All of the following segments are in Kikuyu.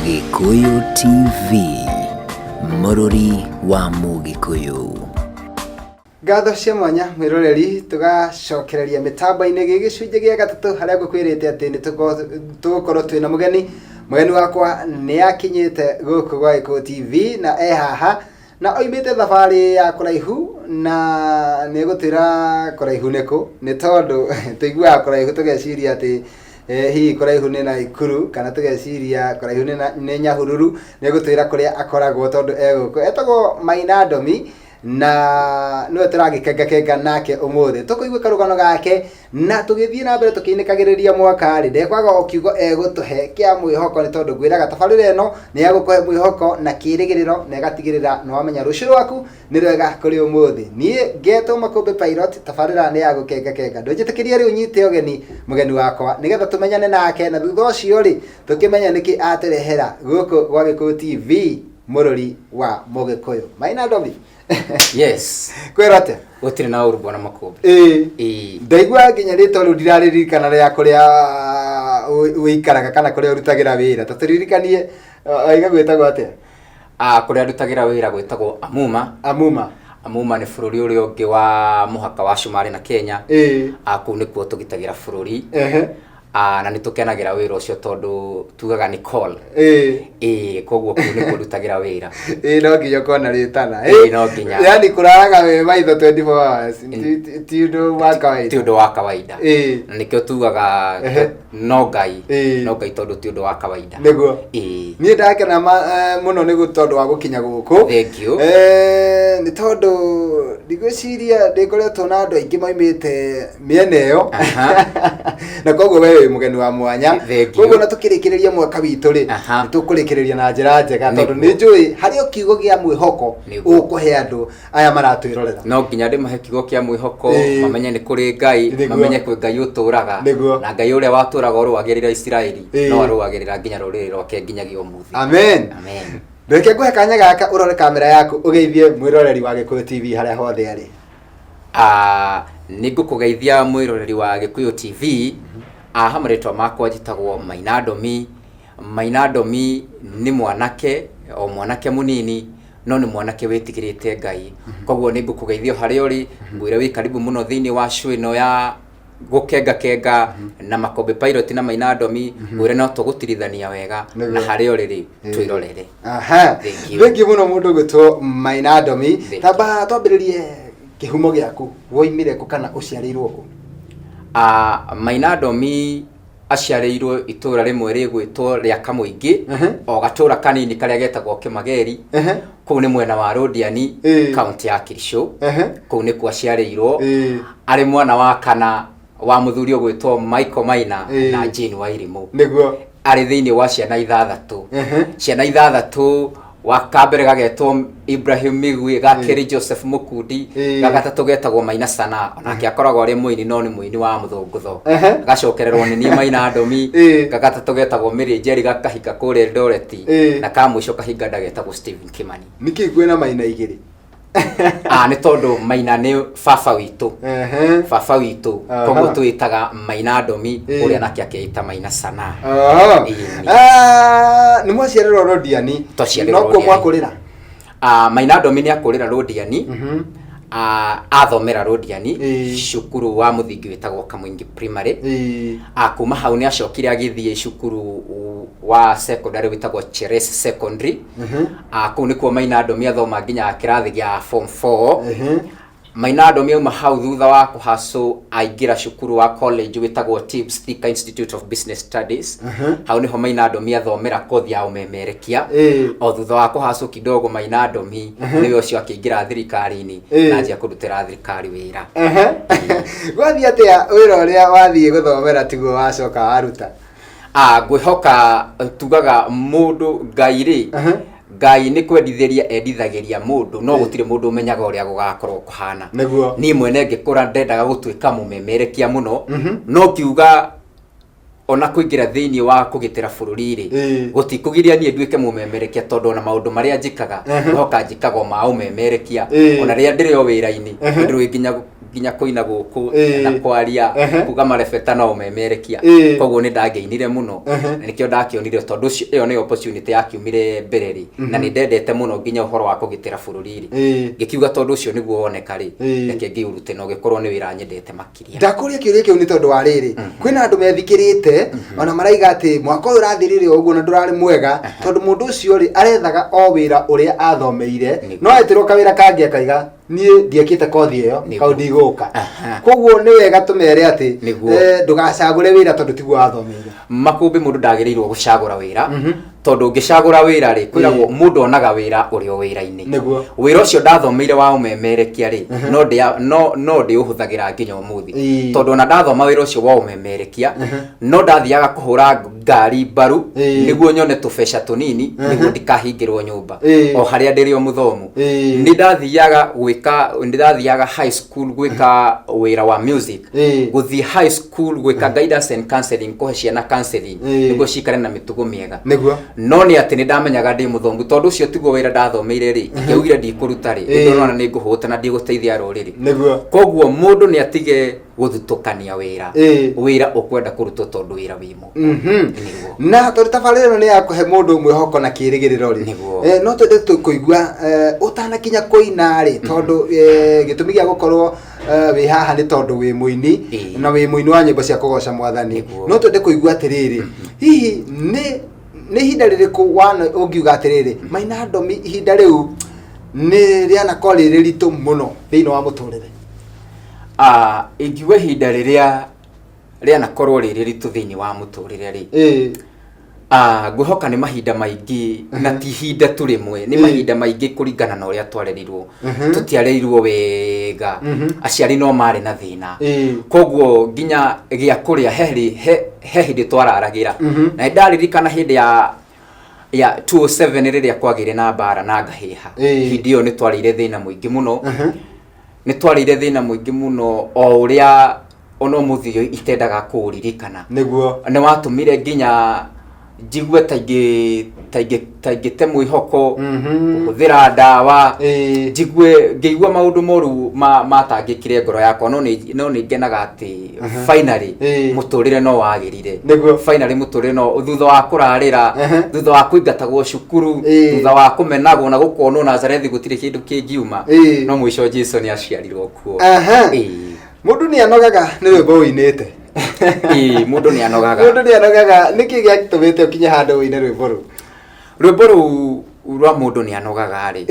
Gĩkũyũ TV, mũrũri wa Mũgĩkũyũ. Ngatho cia mwanya mwĩroreri, tũgacokereria mĩtambo-inĩ gĩ gĩcunjĩ gĩa gatatũ harĩa ngũkwĩrĩte atĩ nĩ tũgũkorwo twĩna mũgeni. Mũgeni wakwa nĩ akinyĩte gũkũ gwa Gĩkũyũ TV na e haha na oimĩte thabarĩ ya kũraihu, na nĩ egũtwĩra kũraihu nĩkũ, nĩ tondũ tũiguaga kũraihu tũgeciria atĩ hihi kũraihu nĩ Naikuru kana tũgeciria kũraihu nĩ Nyahururu. Nĩ egũtwĩra kũrĩa akoragwo tondũ e gũkũ. Etagwo Maina Ndomi na nĩwe tũragĩkengakenga nake ũmũthĩ. Tũkũigua karũgano gake na tũgĩthiĩ na mbere tũkĩinĩkagĩrĩria mwaka rĩ, ndekwaga o kiugo egũtũhe kĩa mwĩhoko, nĩ tondũ ngwĩraga tabarĩra ĩno nĩ ya gũkũhe mwĩhoko na kĩrĩgĩrĩro na ĩgatigĩrĩra nĩ wamenya rũciũ rwaku nĩ rwega kũrĩ ũmũthĩ. Niĩ ngetwo Makũmbĩ Pilot, tabarĩra nĩ ya gũkengakenga. Ndũnjĩtĩkĩrie rĩu nyite ũgeni mũgeni wakwa nĩgetha tũmenyane nake, na thutha ũcio rĩ, tũkĩmenye nĩkĩ atũrehera gũkũ gwa Gĩkũyũ TV, mũrũri wa Mũgĩkũyũ. Maina Ndomi. Yes. Kwĩrwo atĩa? Gũtirĩ na ũru, bwana Makũmbĩ. Ĩĩ. Ĩĩ. Ndaigua nginya rĩtwa rĩu ndirarĩririkana rĩa kũrĩa ũikaraga kana kũrĩa ũrutagĩra wĩra. Ta tũririkanie, waiga gwĩtagwo atĩa? Ah, kũrĩa ndutagĩra wĩra gwĩtagwo Amuma. Amuma. Amuma nĩ bũrũri ũrĩa ũngĩ wa mũhaka wa Cumarĩ na Kenya. Ah, kũu nĩkuo tũgitagĩra bũrũri. Ah, na nĩ tũkenagĩra wĩra ũcio tondũ tugaga nĩ call. Ĩĩ, koguo kũu nĩkuo ndutagĩra wĩra. Ĩĩ, no nginya ũkorwo na rĩtana. Ĩĩ, no nginya. Yani kũraraga wĩ maitho 24 hours ti ũndũ wa kawaida. Ti ũndũ wa kawaida. Na nĩkĩo tugaga no Ngai. No Ngai tondũ ti ũndũ wa kawaida. Nĩguo. Ĩĩ. Niĩ ndakena mũno nĩ tondũ wa gũkinya gũkũ. Thank you. Nĩ tondũ ndigwĩciria ndĩkoretwo na andũ aingĩ maumĩte mĩena ĩyo. Na koguo we wĩ mũgeni wa mwanya. Thank you. Koguo na tũkĩrĩkĩrĩria mwaka witũ rĩ, nĩ tũkũrĩkĩrĩria na njĩra njega tondũ nĩ njũĩ harĩ o kiugo kĩa mwĩhoko Nĩguo. ũkũhe andũ aya maratwĩrorera. No nginya ndĩmahe kiugo kĩa mwĩhoko, Ĩĩ. mamenye nĩ kũrĩ Ngai, Nĩguo. mamenye kwĩ Ngai ũtũraga. Nĩguo. Na Ngai ũrĩa watũraga ũrũagĩrĩra Isiraeli, Ĩĩ. no arũagĩrĩra nginya rũrĩrĩ rwake nginyagia ũmũthĩ. Amen. Amen. Reke ngũhe kanya gaka ũrore kamera yaku ũgeithie mwĩroreri wa Gĩkũyũ TV harĩa hothe arĩ. Ah, nĩ ngũkũgeithia mwĩroreri wa Gĩkũyũ TV. Ah, marĩtwa makwa njĩtagwo Maina Ndomi. Maina Ndomi nĩ mwanake, o mwanake mũnini, no nĩ mwanake wĩtigĩrĩte Ngai. Koguo nĩ ngũkũgeithia o harĩa ũrĩ, ngwĩre wĩ karibu mũno thĩinĩ wa show ĩno ya gũkengakenga na Makũmbĩ Pilot na Maina Ndomi, ngwĩre no tũgũtirithania wega na Nĩguo. harĩa ũrĩ rĩ, twĩrorere. Aha. Thank you. Thank you mũno mũndũ ũgwĩtwo Maina Ndomi. Thank you. Tamba twambĩrĩrie kĩhumo gĩaku, woimire kũ kana ũciarĩirwo kũ? Ah, Maina Ndomi aciarĩirwo itũra rĩmwe rĩgwĩtwo rĩa Kamũingĩ, o gatũra kanini karĩa getagwo Kĩmageri. Kũu nĩ mwena wa Rũndiani, kaunti ya Kericho. Kũu nĩkuo aciarĩirwo. Arĩ mwana wa kana wa mũthuri ũgwĩtwo Michael Maina na Jane Wairimu. Nĩguo. Arĩ thĩinĩ wa ciana ithathatũ. Ciana ithathatũ, wa kambere gagetwo Ibrahim Migwi, ga kerĩ Joseph Mukundi, ga gatatũ getagwo Maina Sana, onake akoragwo arĩ mũini no nĩ mũini wa mũthũngũtho. Gacokererwo nĩ niĩ Maina Ndomi, ga gatatũ getagwo Mary Njeri gakahika kũrĩa Eldoret, na ka mũico kahinga nda getagwo Stephen Kimani. Nĩkĩ kwĩna Maina igĩrĩ? Ah, nĩ tondũ Maina nĩ baba witũ. Baba witũ. Koguo twĩtaga Maina Ndomi, ũrĩa nake akĩĩta Maina Sana. Aha. Ĩĩ. Ah, nĩ mwaciarĩrwo Rũndiani? Twaciarĩrwo Nokuo Rũndiani. mwakũrĩra? Ah, Maina Ndomi nĩ akũrĩra Rũndiani. Ah, athomera Rũndiani, cukuru wa mũthingi wĩtagwo Kamũingĩ Primary. Ah, kuma hau nĩ acokire agĩthiĩ cukuru wa secondary wĩtagwo Cheres Secondary. Ah, kũu nĩkuo Maina Ndomi athoma nginya kĩrathi gĩa form 4. Maina Ndomi auma hau thutha wa kũhacũ aingĩra cukuru wa college wĩtagwo TIBS, Thika Institute of Business Studies. Hau nĩho Maina Ndomi athomera kothi ya ũmemerekia. O thutha wa kũhacũ kidogo Maina Ndomi nĩwe ũcio akĩingĩra thirikari-inĩ na anjia kũrutĩra thirikari wĩra. Gwathiĩ atĩa wĩra ũrĩa wathiĩ gũthomera tiguo wacoka waruta? Ah, ngwĩhoka tugaga mũndũ Ngai rĩ, Ngai nĩ kwendithĩria endithagĩria mũndũ, no gũtirĩ mũndũ ũmenyaga ũrĩa gũgakorwo kũhana. Nĩguo. Niĩ mwene ngĩkũra ndendaga gũtuĩka mũmemerekia mũno, no ngiuga ona kũingĩra thĩinĩ wa kũgitĩra bũrũri rĩ, gũtikũgiria niĩ nduĩke mũmemerekia, tondũ ona maũndũ marĩa njĩkaga, ngwĩhoka njĩkaga o ma ũmemerekia. Ona rĩrĩa ndĩrĩ o wĩra-inĩ, nĩ ndĩrĩ nginya Nginya kũina gũkũ na kwaria, kuga marebeta no ũmemerekia. Koguo nĩ ndangĩinire mũno, na nĩkĩo ndakĩonire tondũ ũcio ĩyo nĩyo opportunity yakiumire mbere rĩ, na nĩ ndendete mũno nginya ũhoro wa kũgitĩra bũrũri rĩ, ngĩkiuga tondũ ũcio nĩguo woneka rĩ, reke ngĩũrute na ũgĩkorwo nĩ wĩra nyendete makĩria. Ndakũria kĩũria kĩu nĩ tondũ wa rĩrĩ, kwĩna andũ methikĩrĩte ona maraiga atĩ mwaka ũyũ ũrathirire o ũguo na ndũrarĩ mwega, tondũ mũndũ ũcio rĩ arethaga o wĩra ũrĩa athomeire, no etĩrwo kawĩra kangĩ akaiga, "Niĩ ndiekĩte kothi ĩyo, kau ndigũka." Koguo nĩ wega tũmere atĩ ndũgacagũre wĩra tondũ tiguo wathomeire. Makũmbĩ, mũndũ ndagĩrĩirwo gũcagũra wĩra, tondũ ũngĩcagũra wĩra rĩ, kwĩragwo mũndũ onaga wĩra ũrĩ o wĩra-inĩ. Wĩra ũcio ndathomeire wa ũmemerekia rĩ, no ndĩũhũthagĩra nginya ũmũthĩ, tondũ ona ndathoma wĩra ũcio wa ũmemerekia, no ndathiaga kũhũra ngari mbaru nĩguo nyone tũbeca tũnini nĩguo ndikahingĩrwo nyũmba, o harĩa ndĩrĩ o mũthomu. Nĩ ndathiaga high school gwĩka wĩra wa music, gũthiĩ high school gwĩka guidance and counseling, kũhe ciana counseling nĩguo cikare na mĩtugo mĩega. No nĩ atĩ nĩ ndamenyaga ndĩ mũthomu, tondũ ũcio tiguo wĩra ndathomeire rĩ, ingĩaugire ndikũruta rĩ, nĩ ndĩrona nĩ ngũhũta na ndigũteithia rũrĩrĩ. Koguo mũndũ nĩ atige gũthutũkania wĩra. Wĩra ũkwenda kũrutwo tondũ wĩra wĩ mũhuko. Na tondũ tabarĩra ĩno nĩ ya kũhe mũndũ mwĩhoko na kĩĩrĩgĩrĩro rĩ, no twende kũigua ũtanakinya kũina rĩ, tondũ gĩtũmi gĩa gũkorwo wĩ haha nĩ tondũ wĩ mũini na wĩ mũini wa nyĩmbo cia kũgoca Mwathani. No twende kũigua atĩrĩrĩ, hihi nĩ ihinda rĩrĩkũ wana ũngiuga atĩrĩrĩ, Maina Ndomi, ihinda rĩu nĩ rĩanakorwo rĩ rĩritũ mũno thĩinĩ wa mũtũrĩre? Ingiuga ihinda rĩrĩa rĩanakorwo rĩ rĩritũ thĩinĩ wa mũtũrĩre rĩ, ngwĩhoka nĩ mahinda maingĩ, na ti ihinda tu rĩmwe, nĩ mahinda maingĩ kũringana na ũrĩa twarerirwo. Tũtiarerirwo wega, aciari no marĩ na thĩna, koguo nginya gĩa kũrĩa he hĩndĩ twararagĩra. Na nĩ ndaririkana hĩndĩ ya 2007 rĩrĩa kwagĩire na mbara na ngahĩha. Hĩndĩ ĩyo nĩ twarĩire thĩna mũingĩ mũno, nĩ twarĩire thĩna mũingĩ mũno o ũrĩa ona ũmũthĩ ũyũ itendaga kũũririkana. Nĩ watũmire nginya njigue ta ingĩte mwĩhoko, kũhũthĩra ndawa, njigue ngĩigua maũndũ moru matangĩkire ngoro yakwa. No nĩ ngenaga atĩ finally mũtũrĩre no wagĩrire. Finally mũtũrĩre no thutha wa kũrarĩra, thutha wa kũingatagwo cukuru, thutha wa kũmenagwo na gũkonwo Nazarethi gũtirĩ kĩndũ kĩngiuma, no mũico Jesu nĩ aciarirwo kuo. Mũndũ nĩ anogaga nĩ rwĩmbo ũinĩte. Ĩĩ, mũndũ nĩ anogaga. Mũndũ nĩ anogaga. Nĩkĩ gĩatũmĩte ũkinye handũ ũine rwĩmbo rũu? Rwĩmbo rũu rwa "Mũndũ nĩ anogaga" rĩ,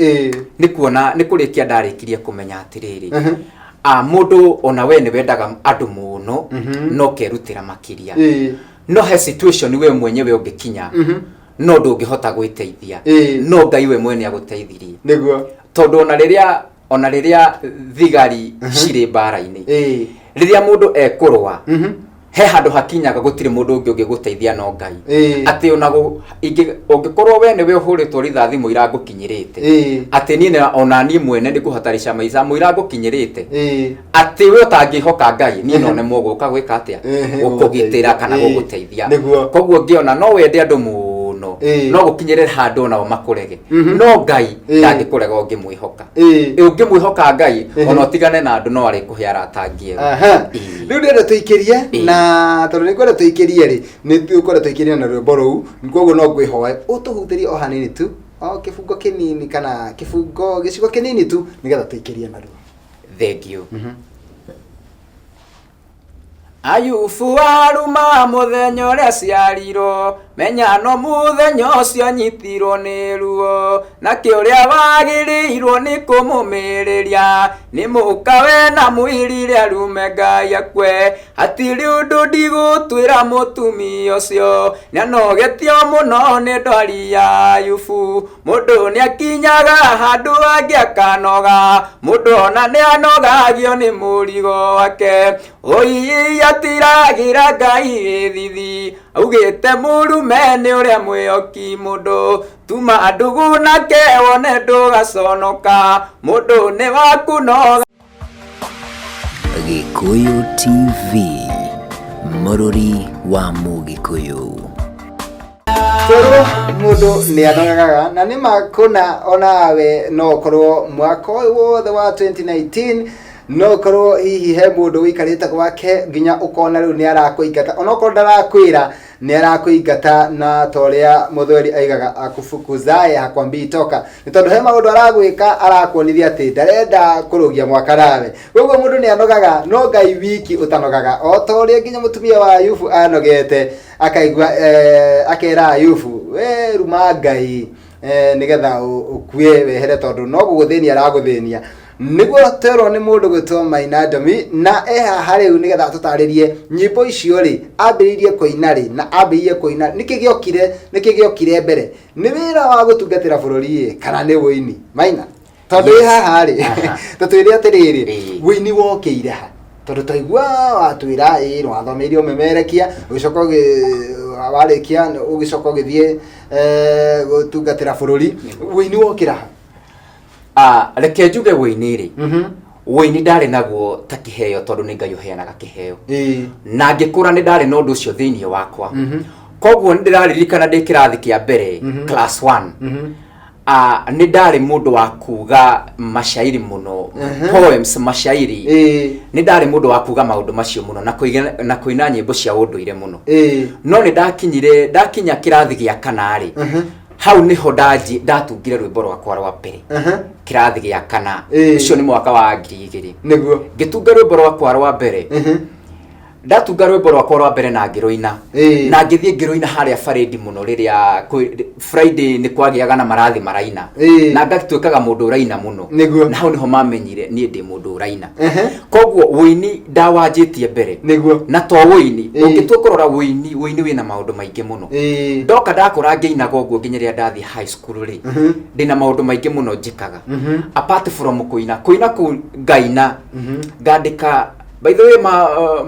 nĩ kuona nĩ kũrĩkia ndarĩkirie kũmenya atĩrĩrĩ, mũndũ ona we nĩ wendaga andũ mũno, no kerutĩra makĩria, no he situation we mwenyewe ũngĩkinya no ndũngĩhota gwĩteithia, no Ngai we mwene agũteithirie. Tondũ ona rĩrĩa thigari cirĩ mbara-inĩ, rĩrĩa mũndũ ekũrũa, he handũ hakinyaga gũtirĩ mũndũ ũngĩ ũngĩgũteithia no Ngai. Atĩ ona ũngĩkorwo we nĩwe ũhũrĩtwo rithathi mũira ngũkinyĩrĩte, atĩ niĩ ona niĩ mwene nĩ ngũhatarisha maica mũira ngũkinyĩrĩte, atĩ we ũtangĩhoka Ngai, niĩ no nemwo gũka gwĩka atĩa, gũkũgitĩra kana gũgũteithia. Koguo ngĩona no wende andũ mũno, no gũkinyĩrĩre handũ onao makũrege, no Ngai ndangĩkũrega ũngĩmwĩhoka. Ũngĩmwĩhoka Ngai, ona ũtigane na andũ, no arĩkũhe arata angĩ erũ. Rĩu ndĩrenda tũikĩrie, na tondũ nĩ ngwenda tũikĩrie rĩ, nĩ tũkwenda tũikĩrie na rwĩmbo rũu. Koguo no ngwĩhoe ũtũhutĩrie o hanini tu, o kĩbungo kĩnini kana kĩbungo gĩcigo kĩnini tu, nĩgetha tũikĩrie naruo. Thank you. Ayubu aruma mũthenya ũrĩa ciarirwo, menya no mũthenya ũcio anyitirwo nĩ ruo, nakĩ ũrĩa wagĩrĩirwo nĩ kũmũmĩrĩria nĩ mũkawe na mwĩrire arume Ngai akwe. Hatirĩ ũndũ ndigũtwĩra, mũtumia ũcio nĩanogetio mũno nĩ ndwari ya Ayubu. Mũndũ nĩakinyaga handũ angĩ akanoga, mũndũ ona nĩanogagio nĩ mũrigo wake. Ũiyi atiragĩra Ngai gĩthithi, augĩte mũrume nĩ ũrĩa mwĩhoki mũndũ, tuma ndũgũ nake wone ndũgaconoka, mũndũ nĩ waku noga. Gĩkũyũ TV, mũrũri wa Mũgĩkũyũ. Twerwo mũndũ nĩ anogaga, na nĩ ma kũna onawe no ũkorwo mwaka ũyũ wothe wa 2019. No ũkorwo hihi he mũndũ ũikarĩte gwake nginya ũkona rĩu nĩ arakũingata, onokorwo ndaраkwĩra nĩ arakũingata, na ta ũrĩa mũthweri aigaga, akufukuzaye hakwambii toka, nĩ tondũ he maũndũ aragwĩka arakuonithia atĩ ndarenda kũrũgia mwaka nawe. Koguo mũndũ nĩ anogaga, no Ngai wiki ũtanogaga, o ta ũrĩa nginya mũtumia wa Ayubu anogete akaigua akera Ayubu, we ruma Ngai nĩgetha ũkue wehere, tondũ no gũgũthĩnia aragũthĩnia. Nĩguo twerwo nĩ mũndũ gwĩtwo Maina Ndomi, na e haha rĩu nĩgetha atũtarĩrie nyĩmbo icio rĩ ambĩrĩirie kũina rĩ, na ambĩrĩirie kũina nĩkĩ gĩokire, nĩkĩ gĩokire mbere, nĩ wĩra wa gũtungatĩra bũrũri ĩ kana nĩ wũini. Maina, tondũ wĩ haha rĩ, tũtwĩre atĩrĩrĩ, wũini wokĩire ha? Tondũ twaigua watwĩra ĩ wathomeire ũmemerekia, ũgĩcoka warĩkia ũgĩcoka ũgĩthiĩ gũtungatĩra bũrũri, wũini wokĩra ha? Ah, reke njuge wũini rĩ, wũini ndarĩ naguo ta kĩheo, tondũ nĩ Ngai ũheanaga kĩheo. Na ngĩkũra nĩ ndarĩ na ũndũ ũcio thĩinĩ wakwa. Koguo nĩ ndĩraririkana ndĩ kĩrathi kĩa mbere, class 1, ah, nĩ ndarĩ mũndũ wa kuga mashairi mũno, poems, mashairi. Nĩ ndarĩ mũndũ wa kuga maũndũ macio mũno na na kũina nyĩmbo cia ũndũire mũno. No nĩ ndakinyire, ndakinya kĩrathi gĩa kana rĩ, hau nĩho ndatungire rwĩmbo rwakwa rwa mbere. Kĩrathi gĩa kana. Ũcio nĩ mwaka wa 2000. Ngĩtunga rwĩmbo rwakwa rwa mbere. Ndatunga rwĩmbo rwakwa rwa mbere na ngĩrũina. Na ngĩthiĩ ngĩrũina harĩa barĩndi mũno, rĩrĩa Friday nĩ kwagĩaga na marathi maraina. Na ngatuĩkaga mũndũ ũraina mũno. Na hau nĩho mamenyire niĩ ndĩ mũndũ ũraina. Koguo wũini ndawanjĩtie mbere. Na to wũini, ũngĩtua kũrora wũini, wũini wĩna maũndũ maingĩ mũno. Ndoka ndakũra ngĩinaga ũguo nginya rĩrĩa ndathiĩ high school rĩ, ndĩna maũndũ maingĩ mũno njĩkaga apart from kũina. Kũina kũu ngaina, ngandĩka. By the way,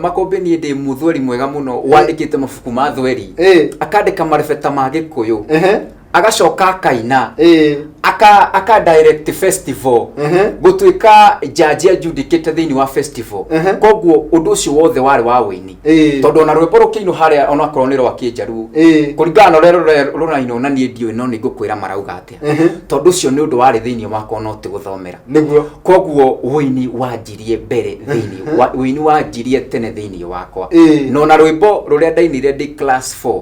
Makũmbĩ, niĩ ndĩ mũthweri mwega mũno wandĩkĩte mabuku ma thweri, akandĩka marebeta ma Gĩkũyũ, agacoka akaina, aka direct festival, gũtuĩka judge adjudicate thĩinĩ wa festival. Koguo ũndũ ũcio wothe warĩ wa wũini, tondũ ona rwĩmbo rũkĩinwo harĩa, onakorwo nĩ rwa kĩnjaruo, kũringana na ũrĩa rũrainwo, na niĩ ndiũĩ, no nĩ ngũkwĩra marauga atĩa, tondũ ũcio nĩ ũndũ warĩ thĩinĩ wakwa, no ti gũthomera. Koguo wũini wanjirie mbere thĩinĩ wa, wũini wanjirie tene thĩinĩ wakwa. No na rwĩmbo rũrĩa ndainire ndĩ class 4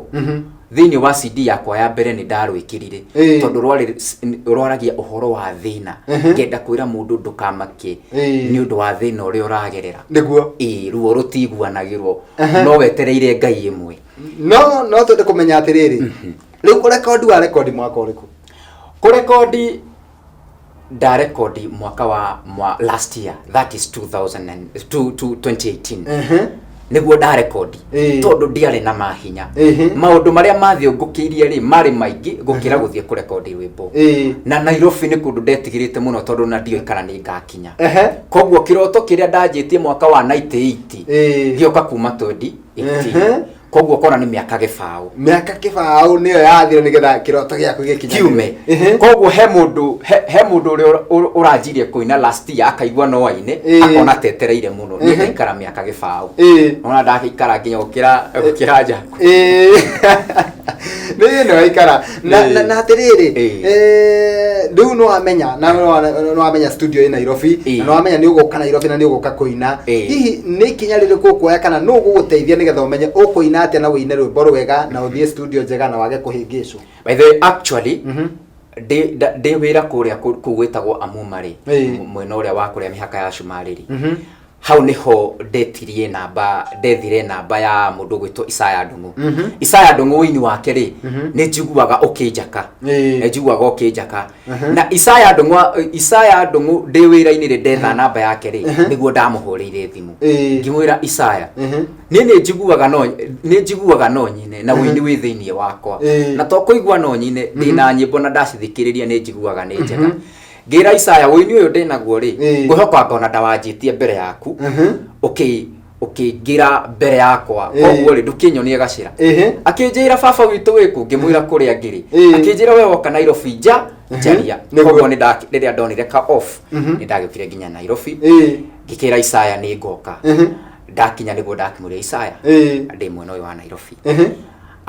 thĩinĩ wa CD yakwa ya mbere nĩ ndarwĩkĩrire, tondũ rwarĩ rwaragia ũhoro wa thĩna, ngenda kwĩra mũndũ ndũkamake nĩ ũndũ wa thĩna ũrĩa ũragerera. Ĩĩ, ruo rũtiguanagĩrwo, no wetereire Ngai ĩmwe. No twende kũmenya atĩrĩrĩ, rĩu kũrekondi wa rekondi mwaka ũrĩkũ? Kũrekondi ndarekondi mwaka wa last year, that is 2000 and, two, two, 2018, nĩguo ndarekondi, tondũ ndiarĩ na mahinya. Maũndũ marĩa mathiũngũkĩirie rĩ marĩ maingĩ gũkĩra gũthiĩ kũrekondi rwĩmbo. Na Nairobi nĩ kũndũ ndetigĩrĩte mũno, tondũ na ndiũĩ kana nĩ ngakinya. Koguo kĩroto kĩrĩa ndanjĩtie mwaka wa 98 gĩoka kuma 2018. Koguo kona nĩ mĩaka 20. Mĩaka 20 nĩyo yathira nĩgetha kĩroto gĩaku gĩkinyanĩre. Kiume. Koguo he mũndũ he mũndũ ũrĩa ũranjirie kũina last year akaigua no aine, akona tetereire mũno. Niĩ ndaikara mĩaka 20. Ona ndagĩikara nginya gũkĩra njaku. Nĩ nĩ waikara na atĩrĩrĩ, rĩu nĩ wamenya na nĩ wamenya studio ĩ Nairobi, na nĩ wamenya nĩ ũgũka Nairobi na nĩ ũgũka kũina. Hihi nĩ ikinya rĩrĩkũ ũkuoya kana nũ ũgũgũteithia nĩgetha ũmenye ũkũina atĩa na ũine rwĩmbo rwega na ũthiĩ studio njega na wage kũhĩngĩcwo? By the way, actually, ndĩ wĩra kũrĩa kũu gwĩtagwo Amuma rĩ, mwena ũrĩa wa kũrĩa mĩhaka ya Cumarĩ rĩ, hau niho ndetirie namba, ndethire namba ya mũndũ ũgwĩtwo Isaya Ndung'u. Isaya Ndung'u ũini wake rĩ, nĩ njiguaga ũkĩnjaka. Nĩ njiguaga ũkĩnjaka. Na Isaya Ndung'u, Isaya Ndung'u ndĩ wĩra-inĩ rĩ, ndetha namba yake rĩ, nĩguo ndamũhũrĩire thimũ. Ngĩmwĩra, Isaya, niĩ nĩ njiguaga no nyine na ũini wĩ thĩinĩ wakwa, na to kũigua no nyine, ndĩna nyĩmbo na ndacithikĩrĩria nĩ njiguaga nĩ njega. Ngĩra Isaya, ũini ũyũ ndĩnaguo rĩ, ngwĩhoka anga ona ndawanjĩtie mbere yaku, ũkĩingĩra mbere yakwa, koguo rĩ, ndũkĩnyonie gacĩra. Akĩnjĩra, baba witũ wĩkũ? Ngĩmwĩra kũrĩa ngĩrĩ. Akĩnjĩra, we woka Nairobi nja njaria. Koguo nĩ rĩrĩa ndonire ka off, nĩ ndagĩũkire nginya Nairobi, ngĩkĩra Isaya nĩ ngoka. Ndakinya nĩguo ndakĩmũria, Isaya, ndĩ mwena ũyũ wa Nairobi.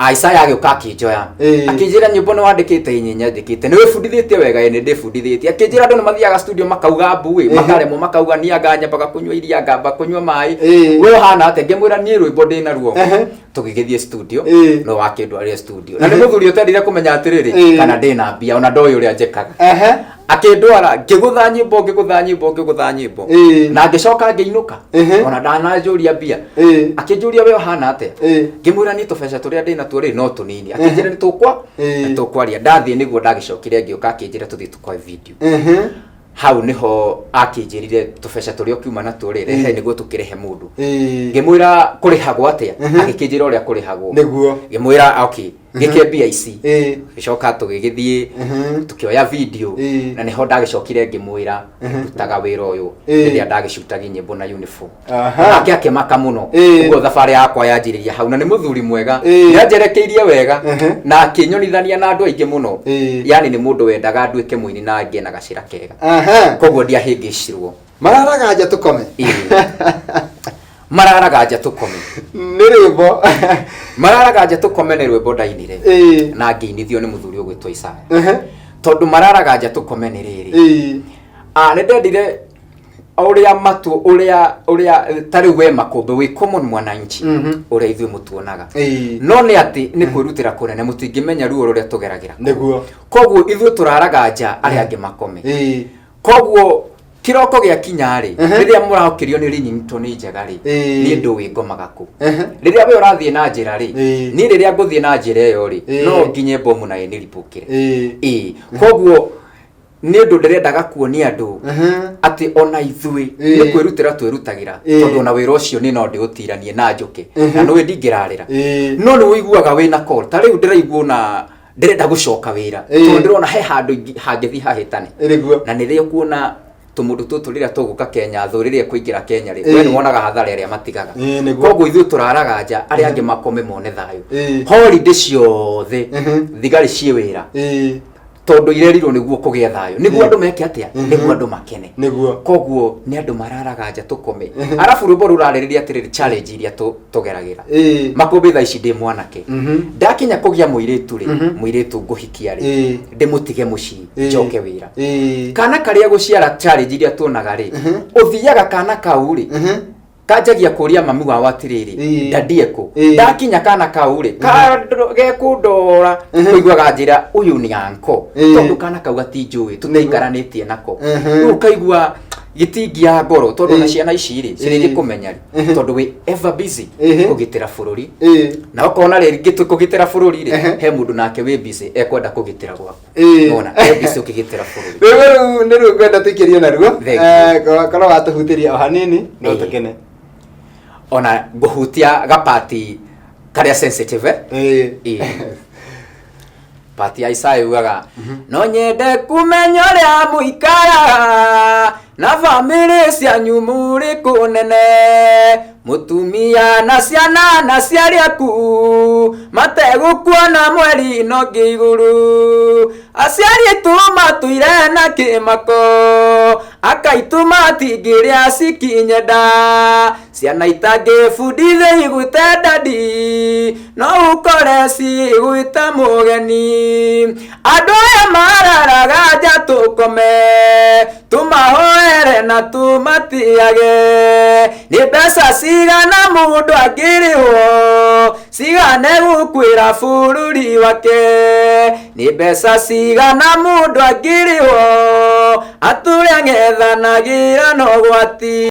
Isaiah agĩũka akĩnjoya. Akĩnjĩra nyĩmbo nĩ wandĩkĩte? Ĩ, nyandĩkĩte. Nĩ wĩbundithĩtie wega? Ĩ, nĩ ndĩbundithĩtie. Akĩnjĩra andũ nĩ mathiaga studio makauga mbu ĩ, makaremwo, makauga niĩ anga nyambaga kũnyua iria, ngamba kũnyua maĩ. We ũhana atĩa? Ngĩmwĩra niĩ rwĩmbo ndĩ naruo. Tũgĩgĩthiĩ studio. No wakĩndwarire studio na nĩ mũthuri ũtendire kũmenya atĩrĩrĩ kana ndĩna mbia, ona ndoĩ ũrĩa njĩkaga. Akĩndwara, ngĩgũtha nyĩmbo, ngĩgũtha nyĩmbo, ngĩgũtha nyĩmbo na ngĩcoka ngĩinũka. Ona ndananjũria mbia. Akĩnjũria, we ũhana atĩa? Ngĩmwĩra niĩ tũbeca tũrĩa ndĩ natuo rĩ, no tũnini. Akĩnjĩra nĩ tũkwa nĩ tũkwaria. Ndathiĩ nĩguo ndagĩcokire ngĩũka, akĩnjĩra tũthiĩ tũkoe video. Hau nĩho akĩnjĩrire tũbeca tũrĩa ũkiuma natuo rĩ, rehe nĩguo tũkĩrĩhe mũndũ. Ngĩmwĩra kũrĩhagwo atĩa? Agĩkĩnjĩra ũrĩa kũrĩhagwo. Ngĩmwĩra okay, gĩke mbia ici. Gĩcoka tũgĩgĩthiĩ tũkĩoya video. Na nĩho ndagĩcokire ngĩmwĩra ndutaga wĩra ũyũ rĩrĩa ndagĩcutagia nyĩmbo na uniform. Nake akĩmaka mũno. Ũguo thabarĩ yakwa yanjĩrĩria hau, na nĩ mũthuri mwega. Nĩanjerekeirie wega na akĩnyonithania na andũ aingĩ mũno. Yani nĩ mũndũ wendaga nduĩke mũini na ngĩe na gacĩra kega. Koguo ndiahĩngĩcirwo. Mararaga nja tũkome. Mararaga nja tũkome. Nĩ rwĩmbo. Mararaga nja tũkome nĩ rwĩmbo ndainire na ngĩinithio nĩ mũthuri ũgwĩtwo Isaya. Tondũ mararaga nja tũkome nĩ rĩrĩ, nĩ ndendire ũrĩa matu ũrĩa ta rĩu we Makũmbĩ wĩ common mwananchi, ũrĩa ithuĩ mũtuonaga, no nĩ atĩ nĩ kwĩrutĩra kũnene, mũtingĩmenya ruo rũrĩa tũgeragĩra. Koguo ithuĩ tũraraga nja, arĩa angĩ makome. Koguo kĩroko gĩakinya rĩ, rĩrĩa mũraũkĩrio nĩ ringtone njega rĩ, niĩ ndũĩ ngomaga kũ. Rĩrĩa we ũrathiĩ na njĩra rĩ, niĩ rĩrĩa ngũthiĩ na njĩra ĩyo rĩ, no nginye bomu na ĩnĩribũkĩre. Ĩĩ, koguo nĩ ũndũ ndĩrendaga kuonia andũ atĩ ona ithuĩ nĩ kwĩrutĩra twĩrutagĩra, tondũ ona wĩra ũcio nĩ no ndĩũtiranie na njũke na nĩũĩ ndingĩrarĩra. No nĩ ũiguaga wĩna call, ta rĩu ndĩraigua ona ndĩrenda gũcoka wĩra, tondũ ndĩrona he handũ hangĩthiĩ hahĩtane. Na nĩrĩo kuona tũmũndũ tũtũ rĩrĩa tũgũka Kenya, thũ rĩrĩa ĩkũingĩra Kenya rĩ, we nĩ wonaga hathara ĩrĩa matigaga. Koguo ithuĩ tũraraga nja, arĩa angĩ makome mone thayũ. Holiday ciothe thigari ciĩ wĩra, tondũ irerirwo nĩguo kũgĩa thayũ, nĩguo andũ meke atĩa? Nĩguo andũ makene. Koguo nĩ andũ mararaga nja tũkome. Arabu rwĩmbo rũrarĩrĩria atĩrĩrĩ, challenge iria tũgeragĩra. Makũmbĩ thaa ici ndĩ mwanake, ndakinya kũgĩa mũirĩtu rĩ, mũirĩtu ngũhikia rĩ, ndĩmũtige mũciĩ njoke wĩra, kana karĩa gũciara, challenge iria tuonaga rĩ, ũthiaga kana kau rĩ, kanjagia kũria mami wao atĩrĩrĩ, daddy ekũ? Ndakinya kana kau rĩ, gekũndora, kũiguaga njĩra ũyũ nĩ anko, tondũ kana kau gatinjũĩ, tũtiikaranĩtie nako. Rĩu ũkaigua gĩtingia ngoro, tondũ ona ciana ici rĩ, cirĩgĩkũmenya rĩ, tondũ wĩ ever busy kũgitĩra bũrũri. Na ũkona rĩngĩ kũgitĩra bũrũri rĩ, he mũndũ nake wĩ busy ekwenda kũgitĩra gwaku. Nona e busy ũkĩgitĩra bũrũri. Rwĩmbo rũu nĩ rũu ngwenda tũikĩrio naruo. Thank you. Korwo watũhutĩria o hanini no tũkene. Ona ngũhutia gapati karĩa sensitive, eh? Ĩĩ. Pati ya Isaya yugaga, no nyende kũmenya ũrĩa mũikaraga na bamĩrĩ cianyu mũrĩ kũnene, mũtumia na ciana na ciarĩ aku mategũkuona mweri no ngĩ igũrũ. Aciari aitũ matũire na kĩmako, akaitũ matingĩrĩa cikinyenda, ciana itangĩbundithio igwĩte daddy, no ũkore cigwĩta mũgeni. Andũ aya mararaga nja tũkome, tũmahoere na tũmatiage. Nĩ mbeca cigana mũndũ angĩrĩhwo cigane gũkwĩra bũrũri wake? Nĩ mbeca cigana mũndũ angĩrĩhwo atũre ang'ethanagĩra na ũgwati?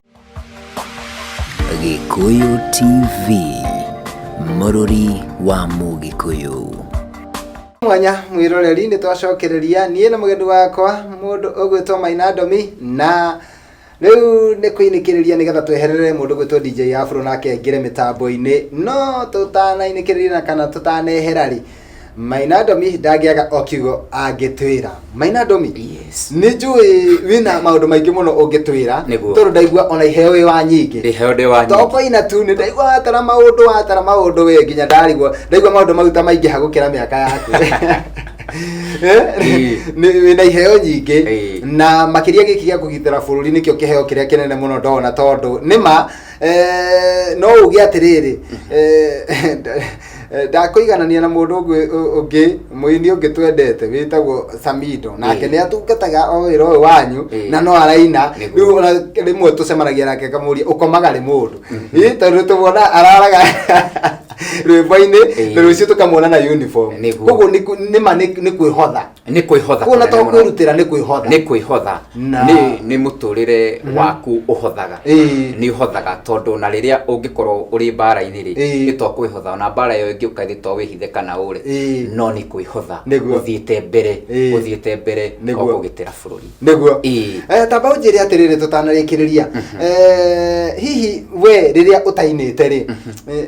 Gĩkũyũ TV, mũrũri wa Mũgĩkũyũ. Mwanya mwĩroreri, nĩ twacokereria niĩ na mũgeni wakwa, mũndũ ũgwĩtwo Maina Ndomi, na rĩu nĩ kũinĩkĩrĩria nĩgetha tweherere mũndũ ũgwĩtwo DJ Afro nake aingĩre mĩtambo-inĩ. No tũtanainĩkĩrĩria na kana tũtanehera rĩ, Maina Ndomi ndangĩaga o kiugo angĩtwĩra. Maina Ndomi, Yes. nĩ njũĩ wĩna maũndũ maingĩ mũno ũngĩtwĩra. Nĩguo. Tondũ ndaigua ona iheo wĩ wa nyingĩ. Iheo ndĩ wa nyingĩ. Tokoina tu nĩ ndaigua watara maũndũ, watara maũndũ we nginya ndarigwo, ndaigua maũndũ mau ta maingĩha gũkĩra mĩaka yaku. Wĩna iheo nyingĩ. Na makĩria gĩkĩ gĩa kũgitĩra bũrũri nĩkĩo kĩheo kĩrĩa kĩnene mũno ndona, tondũ nĩma no uge atĩrĩrĩ, Ndakũiganania na mũndũ ũngĩ mũini ũngĩ twendete wĩtagwo Samido, nake nĩ atungataga o wĩra ũyũ wanyu na no araina. Rĩu ona rĩmwe tũcemanagia nake ngamũria ũkomaga rĩ mũndũ, ĩ tondũ tũmwona araraga rwĩmbo-inĩ na rũciũ tũkamuona na uniform. Koguo nĩma nĩ kwĩhotha. Nĩ kwĩhotha. Kuona to kũnene mũno. Kwĩrutĩra nĩ kwĩhotha. Nĩ kwĩhotha. Nĩ mũtũrĩre waku ũhothaga. Nĩ ũhothaga tondũ na rĩrĩa ũngĩkorwo ũrĩ mbara-inĩ rĩ, nĩ to kwĩhotha, ona mbara ĩyo ĩngĩũka ĩthĩ to wĩhithe kana ũre, no nĩ kwĩhotha. Ũthiĩte mbere, ũthiĩte mbere o kũgitĩra bũrũri. Nĩguo. Tamba ũnjĩre atĩrĩrĩ tũtanarĩkĩrĩria, hihi we rĩrĩa ũtainĩte rĩ,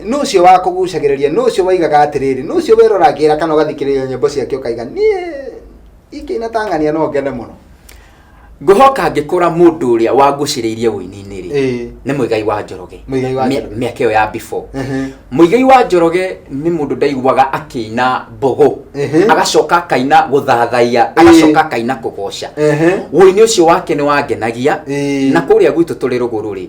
nũ ũcio wakũgucagĩrĩria, nũ ũcio waigaga atĩrĩrĩ, nũ ũcio weroragĩra kana ũgathikĩrĩria nyĩmbo ciake ũkaiga niĩ ingĩina ta ng'ania no ngene mũno? Ngũhoka ngĩkũra mũndũ ũrĩa wangucĩrĩirie ũini-inĩ rĩ, nĩ Mũigai wa Njoroge. Mũigai wa Njoroge. Mĩaka ĩyo ya before. Mũigai wa Njoroge nĩ mũndũ ndaiguaga akĩina mbũgũ, agacoka akaina gũthathaiya, agacoka akaina kũgoca. Ũini ũcio wake nĩ wangenagia. Na kũrĩa gwitũ tũrĩ rũgũrũ rĩ,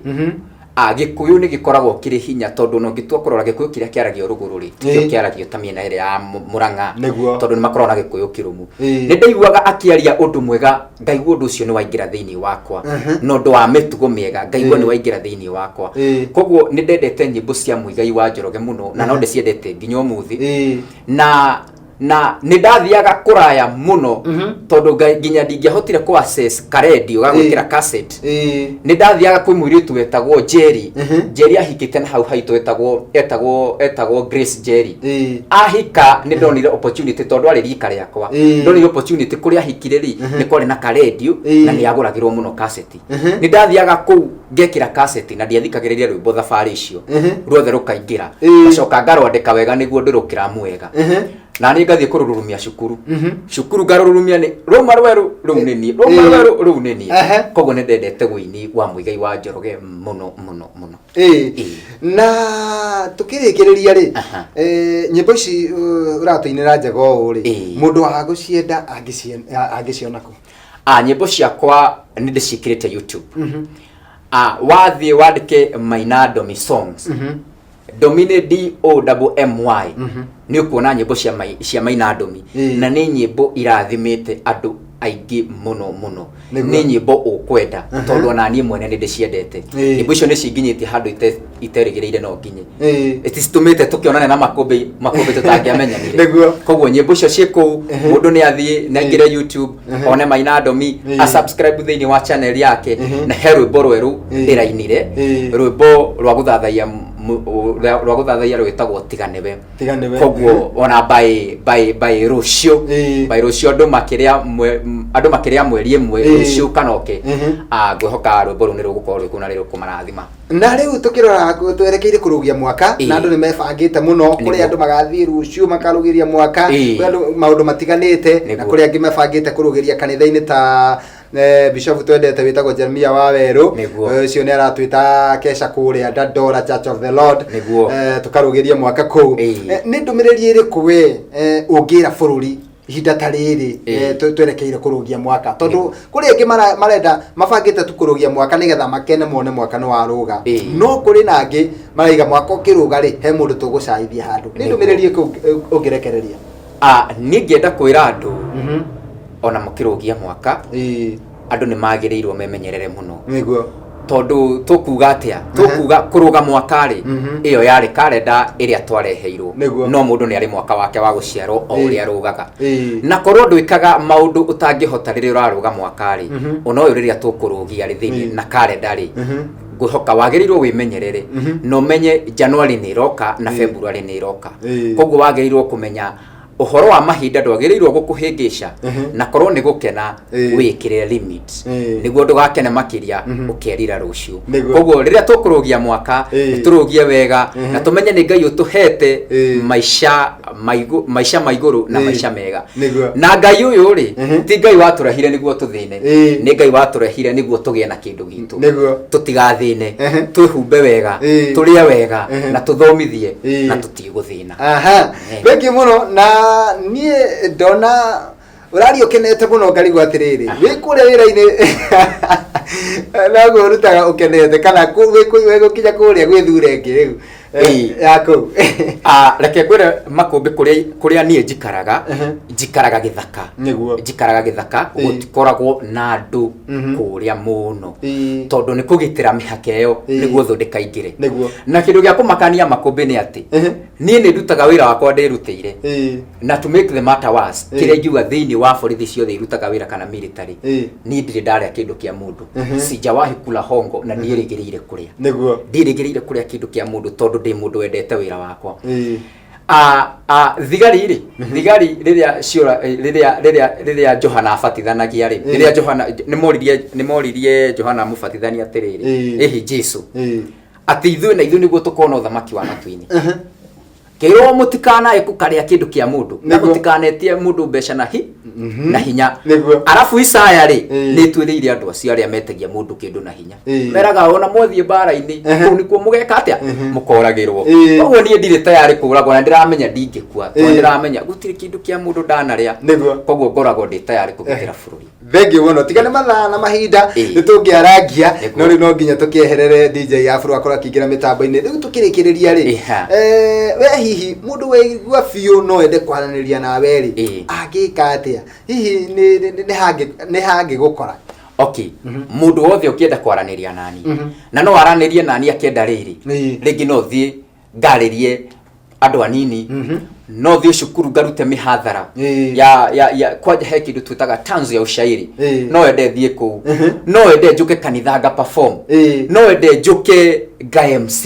Gĩkũyũ nĩ gĩkoragwo kĩrĩ hinya tondũ ona ũngĩtua kũrora Gĩkũyũ kĩrĩa kĩaragio rũgũrũ rĩ, tikĩo kĩaragio ta mĩena ĩrĩa ya Mũrang'a, tondũ nĩ makoragwo na Gĩkũyũ kĩrũmu. Nĩ ndaiguaga akĩaria ũndũ mwega, ngaigua ũndũ ũcio nĩ waingĩra thĩinĩ wakwa, na ũndũ wa mĩtugo mĩega, ngaigua nĩ waingĩra thĩinĩ wakwa. Koguo nĩ ndendete nyĩmbo cia Muigai wa Njoroge mũno, na no ndĩciendete nginya ũmũthĩ. Na nĩ ndathiaga kũraya mũno tondũ nginya ndingĩahotire kũ access karendio ga gwĩkĩra cassette. Nĩ ndathiaga kwĩ mũirĩtu wetagwo Jerry. Jerry ahikĩte na hau haitũ, etagwo Grace Jerry. Ahika nĩ ndonire opportunity tondũ arĩ rika rĩakwa. Ndonire opportunity kũrĩa ahikire rĩ, nĩ kwarĩ na karendio na nĩ yagũragĩrwo mũno cassette. Nĩ ndathiaga kũu ngekĩra cassette na ndiathikagĩrĩria rwĩmbo thabarĩ icio ruothe rũkaingĩra, ngacoka ngarwandĩka wega nĩguo ndĩrũkĩramu wega, na niĩ ngathiĩ kũrũrurumia cukuru, cukuru ngarũrurumia nĩ rũma rwerũ rũu nĩ niĩ, rũma rwerũ rũu nĩ niĩ. Koguo nĩ ndendete wũini wa Muigai wa Njoroge mũno mũno mũno. Na tukĩrĩkĩrĩria rĩ, nyĩmbo ici ũratũinĩra njega ũũ rĩ, mũndũ wa gũcienda angĩciona kũ? Nyĩmbo ciakwa nĩ ndĩciĩkĩrĩte YouTube. Wathiĩ wandĩke Maina Domi Songs, Domi nĩ D O M M Y, nĩ ũkuona nyĩmbo cia Maina Domi. Na nĩ nyĩmbo irathimĩte andũ aingĩ mũno mũno. Nĩ nyĩmbo ũkwenda tondũ ona niĩ mwene nĩ ndĩciendete. Nyĩmbo icio nĩ cinginyĩtie handũ iterĩgĩrĩire no nginye. Citũmĩte tũkĩonane na makũmbĩ makũmbĩ tũtangĩamenyanire. Koguo nyĩmbo icio ciĩ kũu, mũndũ nĩ athiĩ nĩ aingĩre YouTube, one Maina Domi, a subscribe thĩinĩ wa channel yake, na he rwĩmbo rwerũ ndĩrainire, rwĩmbo rwa gũthathaiya rwa gũthathaiya rwĩtagwo Tiga Nĩwe. Tiga Nĩwe. Koguo ona by rũciũ, by rũciũ andũ makĩrĩa mweri ĩmwe, rũciũ kana ũke, ngwĩhoka rwĩmbo rũu nĩ rũgũkorwo rwĩ kũu na nĩ rũkũmarathima. Na rĩu tũkĩrora twerekeire kũrũgia mwaka, na andũ nĩ mebangĩte mũno, kũrĩ andũ magathiĩ rũciũ makarũgĩria mwaka, kũrĩ andũ maũndũ matiganĩte, na kũrĩ angĩ mebangĩte kũrũgĩria kanitha-inĩ ta bishop twendete wĩtagwo Jeremia wa Werũ. Ũcio nĩ aratwĩta kesha kũrĩa Dandora Church of the Lord. Tũkarũgĩria mwaka kũu. Nĩ ndũmĩrĩri ĩrĩkũ we ũngĩra bũrũri ihinda ta rĩrĩ, twerekeire kũrũgia mwaka, tondũ kũrĩ angĩ marenda mabangĩte tu kũrũgia mwaka nĩgetha makene mone mwaka nĩ warũga, no kũrĩ na angĩ maraiga mwaka ũkĩrũga rĩ, he mũndũ tũgũcaithia handũ? Nĩ ndũmĩrĩri ĩrĩkũ ũngĩrekereria? Niĩ ngĩenda kwĩra andũ, ona mũkĩrũgia mwaka, andũ nĩ magĩrĩirwo memenyerere mũno. Tondũ tũkuga atĩa, tũkuga kũrũga mwaka rĩ, ĩyo yarĩ karenda ĩrĩa twareheirwo. No mũndũ nĩ arĩ mwaka wake wa gũciarwo o ũrĩa arũgaga. Na korwo ndwĩkaga maũndũ ũtangĩhota rĩrĩa ũrarũga mwaka rĩ, ona ũyũ rĩrĩa tũkũrũgia rĩ thĩinĩ na karenda rĩ, ngwĩhoka wagĩrĩirwo wĩmenyerere na ũmenye January nĩ ĩroka na February nĩ ĩroka. Koguo wagĩrĩirwo kũmenya ũhoro wa mahinda ndwagĩrĩirwo gũkũhĩngĩca, na korwo nĩ gũkena, wĩkĩre limit nĩguo ndũgakene makĩria ũkerira rũciũ. Koguo rĩrĩa tũkũrũgia mwaka, tũrũgie wega na tũmenye nĩ Ngai ũtũhete maica ma igũrũ na maica mega. Na Ngai ũyũ rĩ, ti Ngai watũrehire nĩguo tũthĩne, nĩ Ngai watũrehire nĩguo tũgĩe na kĩndũ gitũ. Tũtigathĩne, twĩhumbe wega, tũrĩe wega, na tũthomithie, na tũtigũthĩna. Aha. Thengiũ mũno, na niĩ ndona ũraria ũkenete mũno, ngarigwo atĩrĩrĩ, wĩ kũrĩa wĩra-inĩ noguo ũrutaga ũkenete, kana wĩ gũkinya kũrĩa gwĩthure ĩngĩ rĩu? Ya kũu. Ah, reke ngwĩre makũmbĩ kũrĩa kũrĩa niĩ njikaraga, njikaraga gĩthaka. Njikaraga gĩthaka, gũtikoragwo na andũ kũrĩa mũno, tondũ nĩ kũgitĩra mĩhaka ĩyo nĩguo thũ ndĩkaingĩre. Na kĩndũ gĩa kũmakania makũmbĩ nĩ atĩ niĩ nĩ ndutaga wĩra wakwa ndĩrutĩire. Na to make the matter worse, kĩrĩa ingiuga thĩinĩ wa borithi ciothe irutaga wĩra kana military, niĩ ndirĩ ndarĩa kĩndũ kĩa mũndũ. Sijawahi kula hongo na ndiĩrĩgĩrĩire kũrĩa. Ndiĩrĩgĩrĩire kũrĩa kĩndũ kĩa mũndũ tondũ ndĩ mũndũ wendete wĩra wakwa. A thigari rĩ, thigari rĩrĩa ciora, rĩrĩa Johana abatithanagia rĩ, rĩrĩa Johana nĩ moririe Johana mũbatithania atĩrĩrĩ, ĩhi Jesu, atĩ ithuĩ na ithuĩ nĩguo tũkona ũthamaki wa matu-inĩ, kĩrwo mũtikanae kũkarĩa kĩndũ kĩa mũndũ na mũtikanetie mũndũ mbeca na hinya. Arabu Isaya rĩ, nĩ twĩrĩire andũ acio arĩa metagia mũndũ kĩndũ na hinya, meraga ona mwathiĩ mbara-inĩ kũu nĩkuo mũgeka atĩa, mũkoragĩrwo. Koguo niĩ ndirĩ tayarĩ kũragwo na ndĩramenya ndingĩkua, tondũ ndĩramenya gũtirĩ kĩndũ kĩa mũndũ ndanarĩa. Koguo ngoragwo ndĩ tayarĩ kũgitĩra bũrũri. Thengiũ mũno. Tiga nĩ mathaa na mahinda, nĩ tũngĩarangia. No rĩu no nginya tũkĩeherere DJ Afro akorwo akĩingĩra mĩtambo-inĩ. Rĩu tũkĩrĩkĩrĩria rĩ, we hihi mũndũ waigua biũ no ende kwaranĩria nawe rĩ, angĩka atĩa? Hihi nĩ hangĩgũkora? Okay, mũndũ wothe ũkĩenda kwaranĩria nani, na no aranĩrie nani akĩenda rĩrĩ, rĩngĩ no thiĩ ngarĩrie andũ anini, no thiĩ cukuru ngarute mĩhathara ya kwanja he kĩndũ twĩtaga tanzu ya ushairi. No ende thiĩ kũu, no ende njũke kanitha nga perform, no ende njũke nga MC,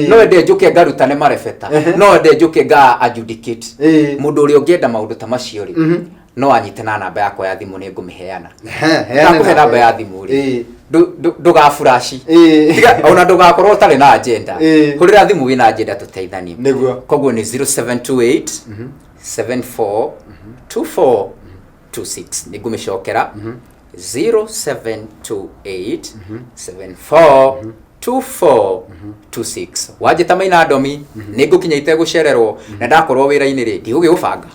no ende njũke ngarutane marebeta, no ende njũke nga adjudicate. Mũndũ ũrĩa ũngĩenda maũndũ ta macio rĩ, no anyite na namba yakwa ya thimũ, nĩ ngũmĩheana. Heana. Ndakũhe namba ya thimũ rĩ, ndũgaburaci. Tiga ona ndũgakorwo ũtarĩ na agenda. Hũrĩra thimũ wĩna agenda, tũteithanie. Koguo nĩ 0728 74 24 26. Nĩ ngũmĩcokera, 0728 74 24 26. Wanjĩta Maina Ndomi, nĩ ngũkinya itegũcererwo, na ndakorwo wĩra-inĩ rĩ, ndigũgĩgũbanga,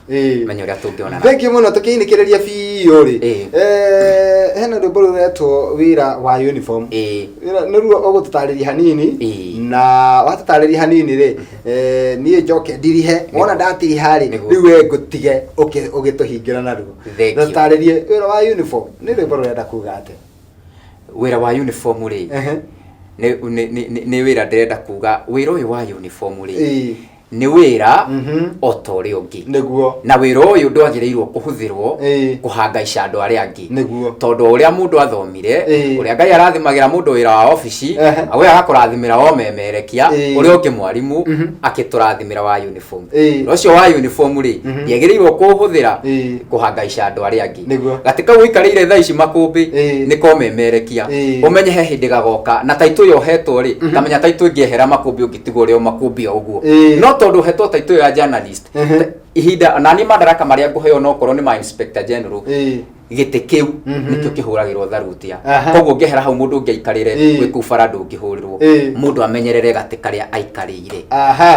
menya ũrĩa tũngĩonana. Thengiũ mũno. Tũkĩinĩkĩrĩria biũ rĩ, hena rwĩmbo rũretwo "Wĩra wa Uniform". Nĩruo ũgũtũtarĩria hanini. Na watũtarĩria hanini rĩ, niĩ njoke ndirihe. Wona ndatiriha rĩ, rĩu we ngũtige ũgĩtũhingĩra naruo. Thank you. Tũtarĩrie "Wĩra wa Uniform", nĩ rwĩmbo rũrenda kuga atĩa? Wĩra wa uniform rĩ, nĩ wĩra ndĩrenda kuga, wĩra ũyũ wa uniform rĩ, nĩ wĩra o ta ũrĩa ũngĩ. Na wĩra ũyũ ndwagĩrĩirwo kũhũthĩrwo kũhangaica andũ arĩa angĩ, tondũ o ũrĩa mũndũ athomire, ũrĩa Ngai arathimagĩra mũndũ wĩra wa obici, we agakũrathimĩra wa ũmemerekia, ũrĩa ũngĩ mwarimũ akĩtũrathimĩra wa uniform. Wĩra ũcio wa uniform rĩ, ndĩagĩrĩirwo kũhũthĩra kũhangaica andũ arĩa angĩ. Gatĩ kau ũikarĩire thaa ici makũmbĩ nĩ komemerekia. Ũmenye he hĩndĩ gagoka na taitũ ĩyo ũhetwo rĩ, tamenya taitũ ĩngĩehera makũmbĩ, ũngĩtigwo ũrĩ o makũmbĩ o ũguo. No tondũ ũhetwo taitũ ĩyo ya journalist, ihinda nani madaraka marĩa ngũheo no korwo nĩ ma inspector general, gĩtĩ kĩu nĩkĩo kĩhũragĩrwo tharutia. Koguo ngĩehera hau, mũndũ ũngĩ aikarĩre, gwĩ kũu bara ndũngĩhũrĩrwo. Mũndũ amenyerere gatĩ karĩa aikarĩire,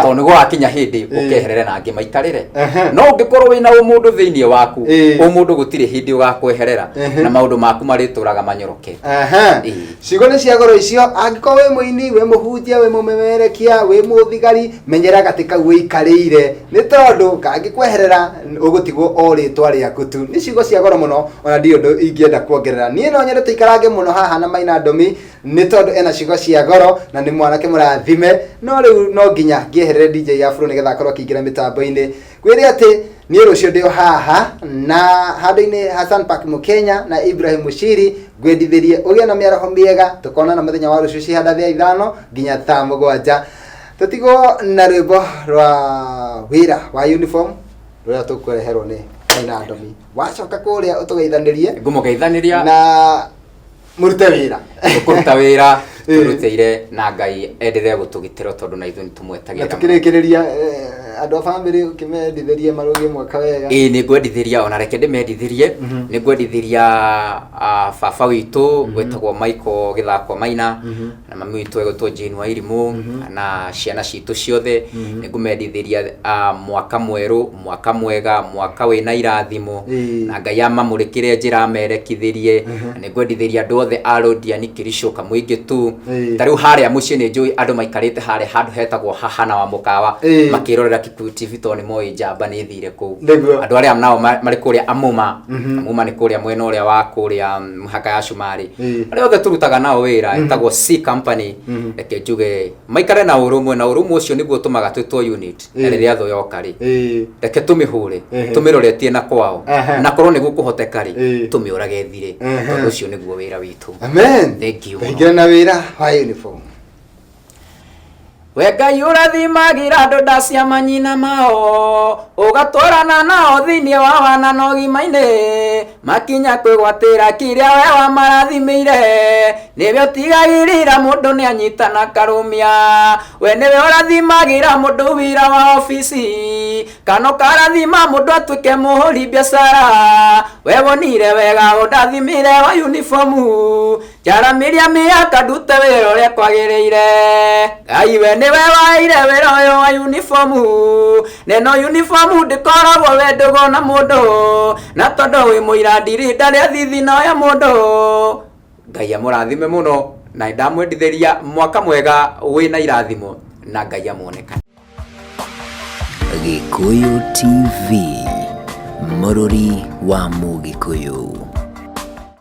tondũ nĩguo wakinya hĩndĩ ũkeherere na angĩ maikarĩre. No ũngĩkorwo wĩna ũmũndũ thĩinĩ waku, ũmũndũ gũtirĩ hĩndĩ ũgakweherera, na maũndũ maku marĩtũraga manyorokete. Ciugo nĩ cia goro icio. Angĩkorwo wĩ mũini, wĩ mũhunjia, wĩ mũmemerekia, wĩ mũthigari, menyera gatĩ kau wĩikarĩire, nĩ tondũ kangĩkweherera ũgũtigwo o rĩtwa rĩaku tu. Nĩ ciugo cia goro mũno, ona ndirĩ ũndũ ingĩenda kuongerera. Niĩ no nyende tũikarange mũno haha na Maina Ndomi, nĩ tondũ ena ciugo cia goro na nĩ mwanake mũrathime. No rĩu no nginya ngĩeherere DJ Afro nĩgetha akorwo akĩingĩra mĩtambo-inĩ. Kwĩrĩ atĩ niĩ rũciũ ndĩ o haha na handũ-inĩ Hassan Park Mũkenya na Ibrahim Mushiri, ngwendithĩrie ũgĩe na mĩaraho mĩega. Tũkonana mũthenya wa rũciũ cihanda thaa 5 nginya thaa 7. Tũtigwo na rwĩmbo rwa "Wĩra wa Uniform" rũrĩa tũkũreherwo nĩ Maina Ndomi. Wacoka kũrĩa ũtũgeithanĩrie. Ngũmũgeithanĩria. Na mũrute wĩra. Tũkũruta wĩra tũrutĩire, na Ngai enderee gũtũgitĩra, tondũ na ithuĩ nĩ Na tũmwetagĩrĩra. Tũkĩrĩkĩrĩria, Andũ a bamĩrĩ ũkĩmendithĩrie marũgie mwaka wega. Ĩĩ, nĩ ngwendithĩria, ona reke ndĩmendithĩrie. Nĩ ngwendithĩria baba witũ wĩtagwo Michael Gĩthakwa Maina, na mami witũ egwĩtwo Jane Wairimũ, na ciana citũ ciothe. Nĩ ngũmendithĩria mwaka mwerũ, mwaka mwega, mwaka wĩna irathimo, na Ngai amamũrĩkĩre njĩra, amerekithĩrie. Na nĩ ngwendithĩria andũ othe a Londiani, Kericho, Kamũingĩ tu. Ta rĩu harĩa mũciĩ nĩ njũĩ andũ maikarĩte harĩa handũ hetagwo hahana wa mũkawa makĩrorera Kikuyu TV, tondũ nĩ moĩ njamba nĩ thire kũu. Andũ arĩa nao marĩ kũrĩa Amuma, Amuma nĩ kũrĩa mwena ũrĩa wa kũrĩa mũhaka ya Cumarĩ, arĩa othe tũrutaga nao wĩra ĩtagwo C Company, reke njuge maikare na ũrũmwe, na ũrũmwe ũcio nĩguo ũtũmaga twĩtwo unit. Na rĩrĩa thũ yoka rĩ, reke tũmĩhũre tũmĩroretie na kwao, na korwo nĩ gũkũhoteka rĩ, tũmĩũrage thire, tondũ ũcio nĩguo wĩra witũ. Amen. Thank you mũno. Tũingĩre na wĩra wa uniform. We Ngai ũrathimagĩra andũ nda cia manyina mao, ũgatwarana nao thĩinĩ wa wana na ũgima-inĩ, makinya kwĩgwatĩra kĩrĩa we wamarathimĩire. Nĩwe ũtigagĩrĩra mũndũ nĩ anyitana karũmia. We nĩwe ũrathimagĩra mũndũ wĩra wa obici, kana ũkarathima mũndũ atuĩke mũhũri biacara. We wonire wega ũndathimire wa uniformu, njaramĩria mĩaka ndute wĩra ũrĩa kwagĩrĩire. Ngai, we nĩwe waheire wĩra ũyũ wa uniformu, neno uniformu ndĩkoragwo we ndũgũ na mũndũ, na tondũ wĩ mũira ndirinda rĩa thithino ya mũndũ. Ngai amũrathime mũno, na ndamwendithĩria mwaka mwega wĩna irathimo, na Ngai amuonekane. Gĩkũyũ TV, mũrũri wa Mũgĩkũyũ.